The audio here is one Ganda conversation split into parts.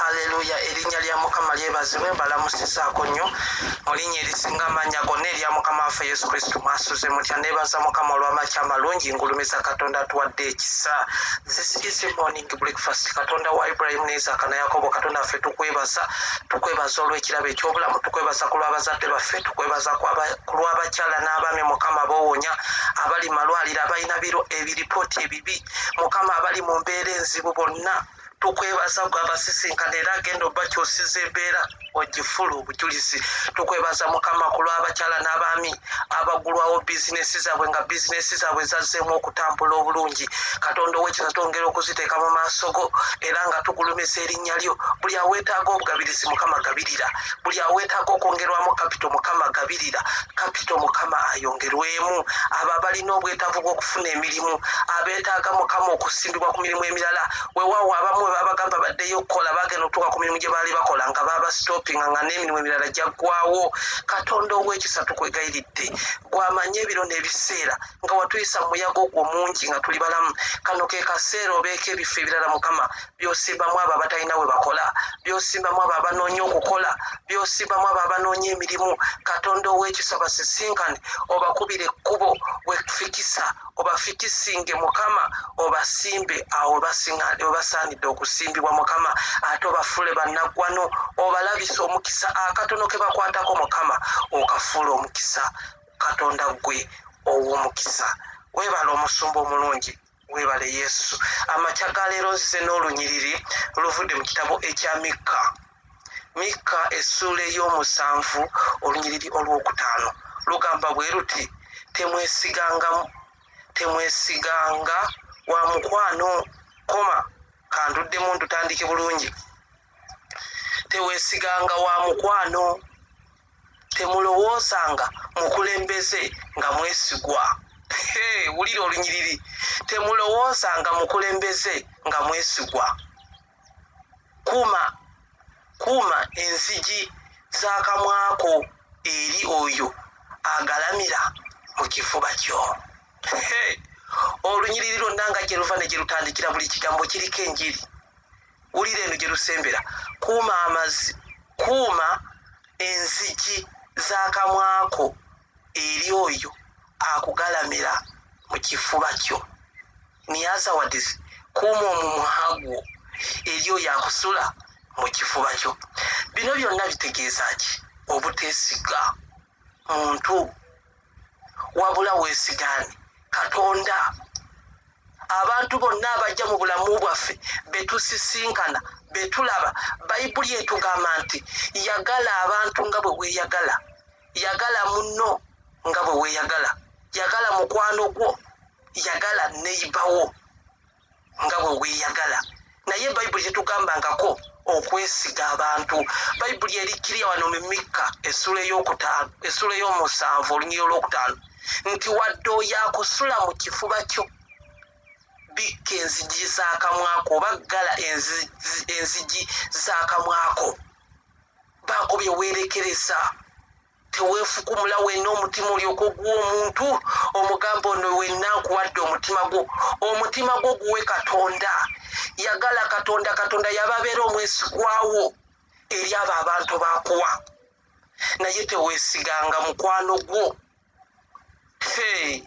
Aleluya, erinnya lya Mukama lyebazibwe. Mbalamusizaako nnyo mu linnya erisinga amannya gonna erya Mukama waffe Yesu Kristo. Mwasuze mutya? Neebaza Mukama olw'amakya amalungi, ngulumiza Katonda atuwadde ekisa. This is morning breakfast. Katonda wa Ibulayimu ne Isaaka ne Yakobo, Katonda waffe, tukwebaza, tukwebaza olw'ekirabo eky'obulamu, tukwebaza ku lw'abazadde baffe, tukwebaza ku lw'abakyala n'abaami, Mukama, boowonya abali malwaliro, abalina biro ebiripooti ebibi, Mukama, abali mu mbeera enzibu bonna. Tukwebaza gwe abasisinkana era agenda obakyusiza embeera ogifuula obujulizi. Tukwebaza, Mukama, ku lw'abakyala n'abaami abagulwawo bizinesi zaabwe, nga bizinesi zaabwe zazzeemu okutambula obulungi. Katonda ow'ekisa, twongera okuziteeka mu maaso go era nga tugulumiza erinnya lyo. Buli aweetaaga obugabirizi, Mukama, gabirira. Buli aweetaaga okwongerwamu kapito, Mukama, gabirira kapito, Mukama, ayongerwemu. Abo abalina obwetaavu bw'okufuna emirimu, abeetaaga, Mukama, okusimbibwa ku mirimu emirala, weewaawo abamu we babagamba baddeyo okukola, bagenda okutuuka ku mirimu gye baali bakola nga babastopinga, nga n'emirimu emirala gyaggwawo. Katonda ow'ekisa, tukwegayiridde, gwamanye ebiro n'ebiseera, nga watuyisa mu muyaga ogwo mungi nga tuli balamu, kano ke kaseera obeeko ebifo ebirala, Mukama, by'osimbamu abo abatalina we bakola, by'osimbamu abo abanoonya okukola, by'osimbamu abo abanoonya emirimu. Katonda ow'ekisa, basisinkane, obakubire ekkubo wefikisa, obafikisinge, Mukama, obasimbe awo webasaanidde okusimbibwa, Mukama, ate obafuule bannaggwano, obalabise omukisa. Akatono ke bakwatako, Mukama, okafuule omukisa. Katonda, ggwe ow'omukisa, weebale omusumba omulungi, weebale Yesu. Amakya ga leero nzize n'olunyiriri oluvudde mu kitabo ekya Mikka, Mikka essuula ey'omusanvu, olunyiriri olwokutaano. Lugamba bwe luti: "Temwesiganga, temwesiganga wa mukwano." Koma kantuddemu ntutandike bulungi. Teweesiganga wa mukwano, temulowoozanga mukulembeze nga mwesigwa. Wulira olunyiriri: temulowoozanga mukulembeze nga mwesigwa. Kuuma, kuuma enzigi z'akamwako eri oyo agalamira mu kifuba kyo. Olunyiriri lwonna nga gye luva ne gye lutandikira, buli kigambo kiriko enjiri. Wulira eno gye lusembera: kuuma amazi, kuuma enzigi z'akamwako eri oyo akugalamira mu kifuba kyo. In other words, kuuma omumwa gwo eri oyo akusula mu kifuba kyo. Bino byonna bitegeeza ki? Obuteesiga muntu, wabula weesigaani Katonda. Abantu bonna abajja mu bulamu bwaffe, betusisinkana, betulaba, Bayibuli etugamba nti yagala abantu nga bwe weeyagala, yagala munno nga bwe weeyagala, yagala mukwano gwo, yagala neighbour nga bwe weeyagala. Naye Bayibuli tetugambangako okwesiga abantu. Bayibuli erikkirya wano mu Mikka essula eyokutaano, essula ey'omusanvu, olunyiriri olwokutaano, nti wadde oyo akusula mu kifuba kyo, bikka enzigi z'akamwako oba ggala enzigi z'akamwako, baako bye weerekereza. Teweefukumula wenna omutima olyoka oguwa omuntu, omugamba ono wenna nkuwadde omutima gwo. Omutima gwo guwe Katonda. Yagala Katonda. Katonda yababeera omwesigwawo eri abo abantu bakuwa. Naye teweesiganga mukwano gwo. Hey,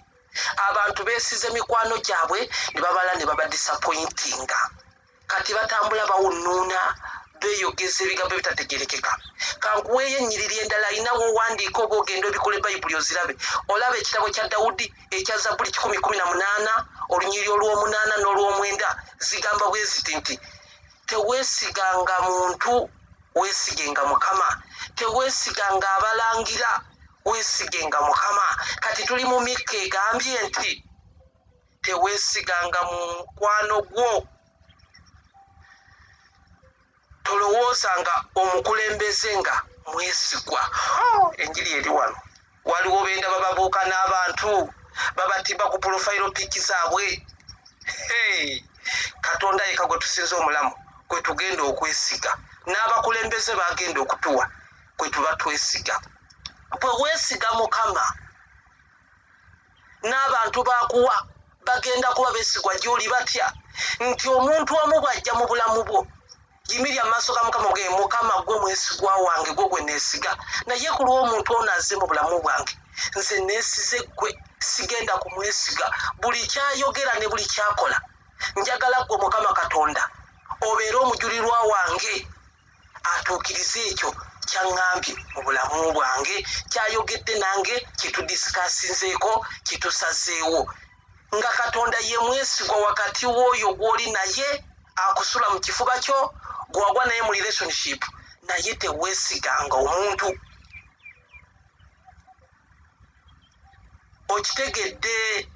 abantu beesize mikwano gyabwe ne babala ne baba disappointinga. Kati batambula bawunuuna, beeyogeza ebigambo ebitategerekeka. Kankuweeyo ennyiriri endala, ayinawo owandiika oba ogenda obikola Bayibuli ozirabe. Olaba ekitabo kya Dawudi ekya Zabbuli 118, olunyiriri olw'omunaana n'olw'omwenda, zigamba bwe ziti nti teweesiganga muntu, weesigenga Mukama. Teweesiganga abalangira, weesigenga Mukama. Kati tuli mu Mikka egambye nti teweesiganga mukwano gwo, tolowoozanga omukulembeze nga mwesigwa. Enjiri eri wano. Waliwo bendaba babuuka n'abantu babatimba ku profile pic zaabwe. Katonda yeka gwe tusinza omulamu gwe tugenda okwesiga, n'abakulembeze bagenda okutuwa gwe tuba twesiga. Bwe weesiga Mukama, n'abantu bakuwa bagenda kuba beesigwa gy'oli. Batya nti omuntu omu bw'ajja mu bulamu bwo Yimirira mu maaso ga Mukama ogambe, Mukama, gwe mwesigwa wange, gwe gwe neesiga, naye ku lw'omuntu ono azze mu bulamu bwange, nze neesize ggwe, sigenda kumwesiga. Buli kyayogera ne buli kyakola, njagala ggwe Mukama Katonda obeere omujulirwa wange, atuukirize ekyo kyaŋŋambye mu bulamu bwange, kyayogedde nange, kyetudisikasinzeeko, kyetusazeewo. Nga Katonda ye mwesigwa wakati w'oyo gw'oli naye, akusula mu kifuba kyo, gwagwa naye mu relationship, naye teweesiganga omuntu. Okitegedde?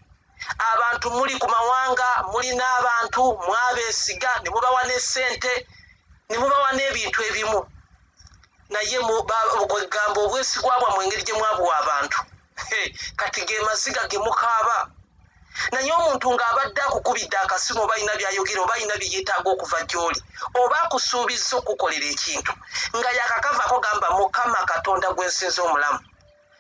Abantu muli ku mawanga, mulina abantu mwabeesiga ne mubawa ne ssente ne mubawa n'ebintu ebimu, naye kwegamba obwesigwa bwammwe engeri gye mwabuwa abantu, kati ge maziga ge mukaaba. Naye omuntu ng'abadde akukubidde akasimu, oba alina by'ayogera, oba alina bye yeetaaga okuva gy'oli, oba akusuubizza okukukolera ekintu, nga yakakavaako, gamba, Mukama Katonda gwe nsinza omulamu,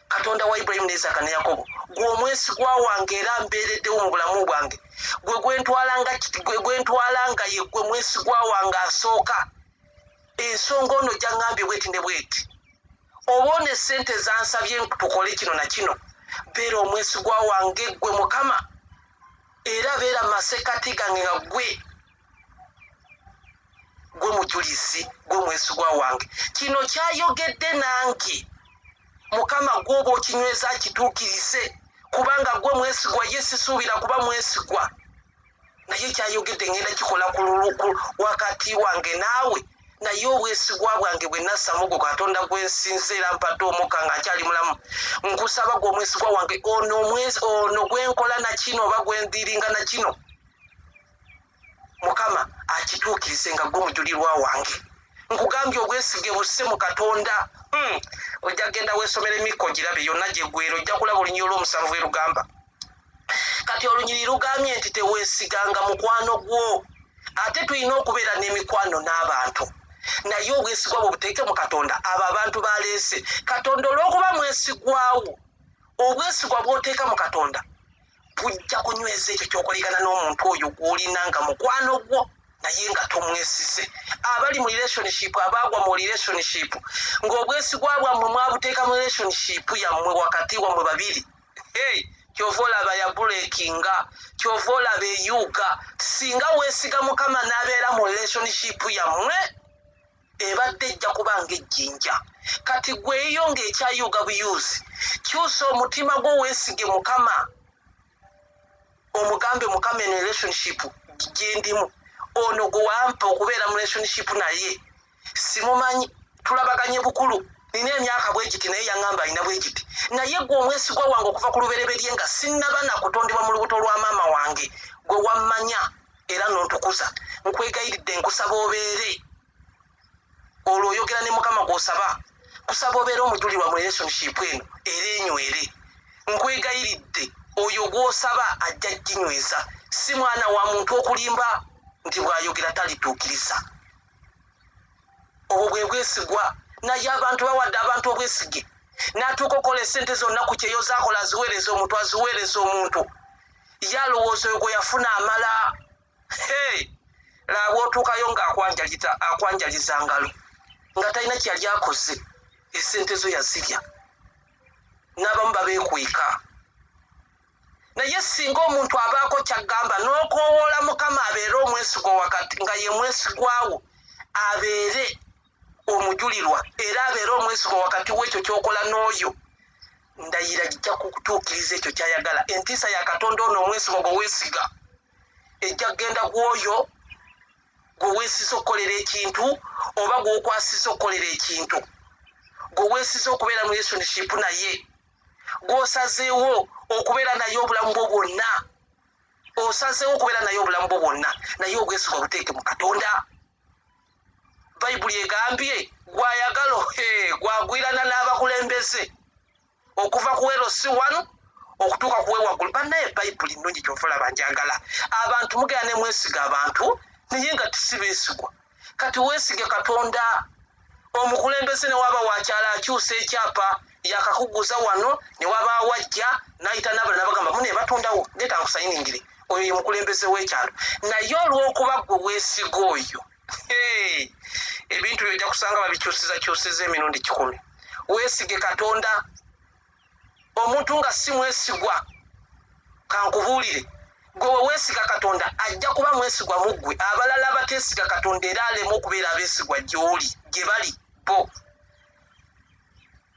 Katonda wa Ibulayimu ne Isaaka ne Yakobo, gwe omwesigwa wange era mbeereddewo mu bulamu bwange, gwe gwentwala nga ye gwe mwesigwa wange asooka. Ensonga ono gyaŋŋambye bweti ne bweti, oba ono essente zansabye tukole kino na kino, beera omwesigwa wange gwe Mukama, era beera mu masekkati gange nga gwe gwe mujulizi, gwe mwesigwa wange. Kino kyayogedde nange, Mukama, gwe oba okinyweza akituukirize, kubanga gwe mwesigwa, ye sisuubira kuba mwesigwa, naye kyayogedde ngenda kikola ku luluku wakati wange naawe. Naye obwesigwa bwange bwe nassa mu gwe Katonda gwe nsinze era mpadde omukka nga nkyali mulamu, nkusaba gwe omwesigwa wange, ono gwe nkola na kino oba gwe ndiringa na kino, Mukama akituukirize nga gwe mujulirwa wange. Nkugambye, obwesige busse mu Katonda. Ojja kugenda weesomera emikko girabe yonna gyeggwera, ojja kulaba olunyiriri olw'omusanvu bwe lugamba. Kati olunyiriri lugambye nti teweesiganga mukwano gwo. Ate tulina okubeera n'emikwano n'abantu, naye obwesigwa bwe buteeke mu Katonda. Abo abantu baleese Katonda, olw'okuba mwesigwawo, obwesigwa bw'oteeka mu Katonda bujja kunyweza ekyo ky'okolegana n'omuntu oyo gw'olina nga mukwano gwo, naye nga tomwesize. Abali mu relationship, abaagwa mu relationship ng'obwesigwa bwammwe mwabuteeka mu relationship yammwe wakati wammwe babiri, hey, kyova olaba ya breakinga, kyova olaba eyuuga. Singa weesiga Mukama n'abeera mu relationship yammwe, ebadde ejja kuba ng'ejjinja. Kati gwe eyo ng'ekyayuuga buyuuzi, kyusa omutima gwo, weesige Mukama, omugambe, Mukama, eno relationship gyendimu, ono gwe wampa okubeera mu relationship naye simumanyi, tulabaganye bukulu, nina emyaka bwe giti, naye yaŋŋamba alina bwe giti, naye gwe omwesigwa wange okuva ku lubereberye nga sinnaba nakutondebwa mu lubuto lwa maama wange, gwe wammanya era n'ontukuza, nkwegayiridde, nkusaba obeere. Olwo oyogera ne Mukama gw'osaba, kusaba obeere omujulirwa mu relationship eno era enywere. Nkwegayiridde, oyo gw'osaba ajja ginyweza, si mwana wa muntu okulimba nti bw'ayogera talituukiriza. Obwo bwe bwesigwa. Naye abantu bawadde abantu obwesige, n'atuuka okukola esente zonna ku kyeyo zaakola, aziweereza omuntu, aziweereza omuntu, ye alowooza oyo gwe yafuna amala. Hey! Laba otuukayo ng'akwanjaliza ngalo, nga talina kyeyali akoze, esente zo yazirya. N'abamu babeekweka. Naye singa omuntu abaako kyagamba n'okoowoola Mukama abeere omwesigwa wakati, nga ye mwesigwawo, abeere omujulirwa era abeere omwesigwa wakati w'ekyo ky'okola n'oyo, ndayira jja kutuukiriza ekyo ky'ayagala. Entiisa ya Katonda ono omwesigwa gwe weesiga ejja kugenda ku oyo gwe weesiza okukolera ekintu, oba gw'okwasiza okukolera ekintu, gwe weesiza okubeera mu relationship naye, gw'osazeewo okubeera naye obulamu bwo bwonna, osazeewo okubeera naye obulamu bwo bwonna. Naye obwesigwa buteeke mu Katonda. Bayibuli egambye gwayagala gwagwirana n'abakulembeze okuva ku LC1 okutuuka ku wewaggulu. Bannaye, Bayibuli nnungi, kyova olaba njagala. Abantu mugenda ne mwesiga abantu, naye nga tisi beesigwa. Kati weesige Katonda. Omukulembeze ne waba wakyala akyusa ekyapa, yakakuguza wano, ne waba wajja n'ayita n'abala n'abagamba, mune batundawo, leeta nkusayiningire. Oyo ye mukulembeze w'ekyalo, naye olw'okuba gwe weesiga oyo. Ebintu byojja kusanga babikyusizakyusiza emirundi 10. Weesige Katonda. Omuntu nga si mwesigwa, kankubuulire, gwe we weesiga Katonda ajja kuba mwesigwa mu ggwe. Abalala abateesiga Katonda era aleme okubeera abeesigwa gy'oli, gye bali bo.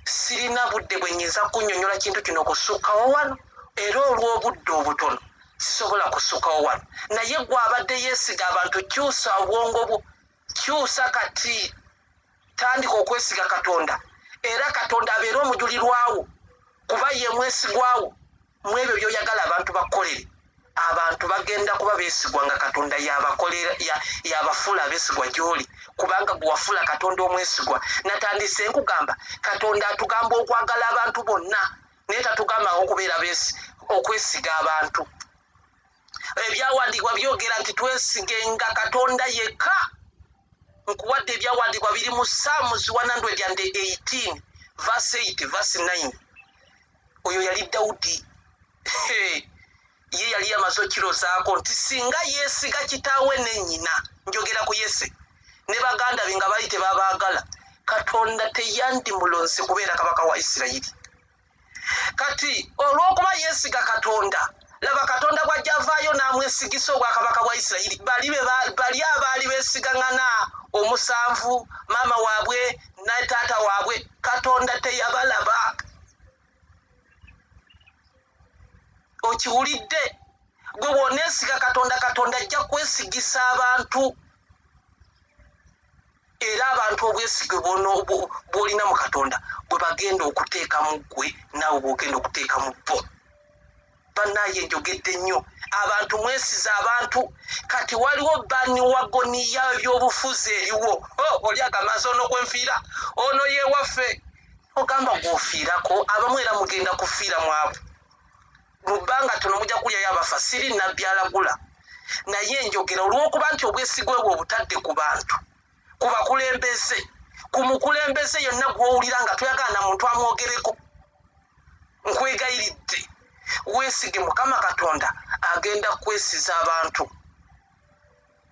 Sirina budde bwe nnyinza kunnyonnyola kintu kino kusukkawo wano, era olw'obudde obutono sisobola kusukkawo wano. Naye gwe abadde yeesiga abantu, kyusa obwongo bwo, kyusa kati, tandika okwesiga Katonda, era Katonda abeere omujulirwawo, kuba ye mwesigwawo mu ebyo by'oyagala abantu bakukolere. Abantu bagenda kuba beesigwa nga Katonda yabafuula abeesigwa gy'oli, kubanga gwe wafuula Katonda omwesigwa. Natandise nkugamba, Katonda atugamba okwagala abantu bonna, naye tatugamba okubeera okwesiga abantu. Ebyawandiikibwa byogera nti twesigenga Katonda yekka. Nkuwadde ebyawandiikibwa biri mu Psalms 118 verse 8 verse 9. Oyo yali Dawudi, ye yali yamaze okirozaako nti singa yeesiga kitaawe ne nnyina, njogera ku Yese ne baganda be nga bali tebabaagala, Katonda teyandimulonze kubeera kabaka wa Isirayiri. Kati olw'okuba yeesiga Katonda, laba Katonda bw'ajja avaayo n'amwesigisa obwakabaka bwa Isirayiri. Bali abaali beesigaŋŋana omusanvu, maama waabwe ne taata waabwe, Katonda teyabalaba. Okiwulidde? Gwe bw'oneesiga Katonda, Katonda ajja kwesigisa abantu, era abantu obwesige bw'olina mu Katonda bwe bagenda okuteeka mu ggwe, naawe bw'ogenda okuteeka mu bo. Bannaaye njogedde nnyo. Abantu mwesize abantu. Kati waliwo baniwagoni ya ebyobufuzi eriwo. Oli agamba nze ono gwe nfiira, ono yeewaffe. Ogamba gw'ofiirako, abamu era mugenda kufiira mu abo mu bbanga ttono, mujja kulyayo abafa. Siri nabbi alagula, naye njogera olw'okuba nti obwesigwe bwe obutadde ku bantu, ku bakulembeze, ku mukulembeze yonna gw'owulira nga toyagala na muntu amwogereko. Nkwegayiridde, weesige Mukama Katonda, agenda kwesiza abantu.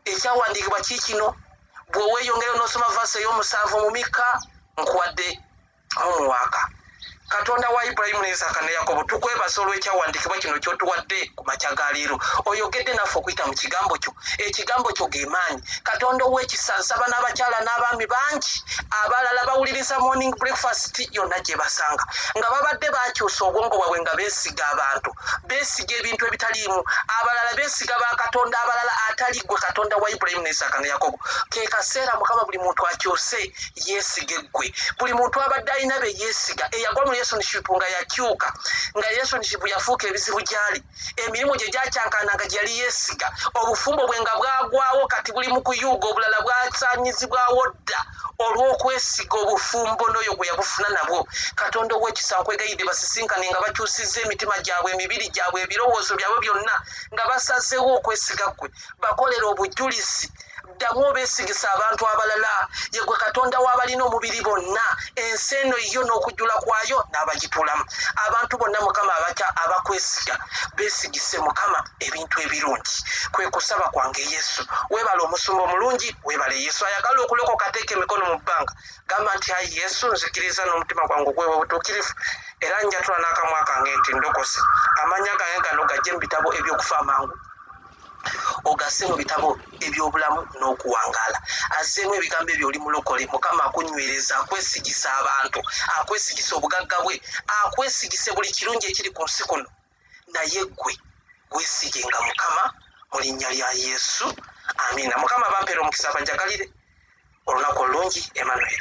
Ekyawandiikibwa kiikino. Bw'oweeyongerayo n'osoma verse ey'omusanvu mu Mikka, nkuwadde omuwaaka. Katonda wa Ibulayimu ne Isaaka ne Yakobo, tukwebaza olw'ekyawandiikibwa kino ky'otuwadde ku makya ga leero. Oyogedde naffe okuyita mu kigambo kyo. Ekigambo kyo ge maanyi. Katonda ow'ekisa, nsaba n'abakyala n'abaami bangi abalala bawuliriza Morning Breakfast yonna gye basanga nga babadde bakyusa obwongo bwabwe, nga beesiga abantu, beesiga ebintu ebitaliimu, abalala beesiga bakatonda abalala atali ggwe Katonda wa Ibulayimu ne Isaaka ne Yakobo. Ke kaseera, Mukama, buli muntu akyuse yeesige ggwe. Buli muntu abadde alina be yeesiga, eyagwa mu relationship nga yakyuka, nga relationship yafuuka ebizibu gy'ali, emirimu gye gyakyankana nga gye yali yeesiga, obufumbo bwe nga bwagwawo, kati buli mu kuyuuga, obulala bwasaanyizibwawo dda olw'okwesiga obufumbo n'oyo gwe yabufuna nabwo. Katonda ow'ekisa, nkwegayidde basisinkane nga bakyusizza emitima gyabwe, emibiri gyabwe, ebirowoozo byabwe byonna, nga basazeewo okwesiga ggwe. Bakolera obujulizi, ddamu obeesigisa abantu abalala. Ye gwe Katonda w'abalina omubiri bonna, ensi eno yo n'okujjula kwayo n'abagituulamu. Abantu bonna, Mukama, abatya abakwesiga, beesigise, Mukama, ebintu ebirungi, kwe kusaba kwange. Yesu, weebale omusumba omulungi, weebale Yesu. Ayagala okulokoka ateeka emikono mu bbanga, gamba nti, "Ayi Yesu, nzikiriza n'omutima gwange ogwewa obutuukirivu, era njatula n'akamwa kange nti ndokose. Amannya gange gano gajje mu bitabo ebyokufa amangu, ogasse mu bitabo ebyobulamu n'okuwangaala." Azzeemu ebigambo ebyo, oli mulokole. Mukama akunywereza, akwesigisa abantu, akwesigisa obugagga bwe, akwesigise buli kirungi ekiri ku nsi kuno, naye ggwe weesigenga Mukama, mu linnya lya Yesu, amiina. Mukama bampeera omukisa, banjagalire olunaku olulungi. Emmanuel.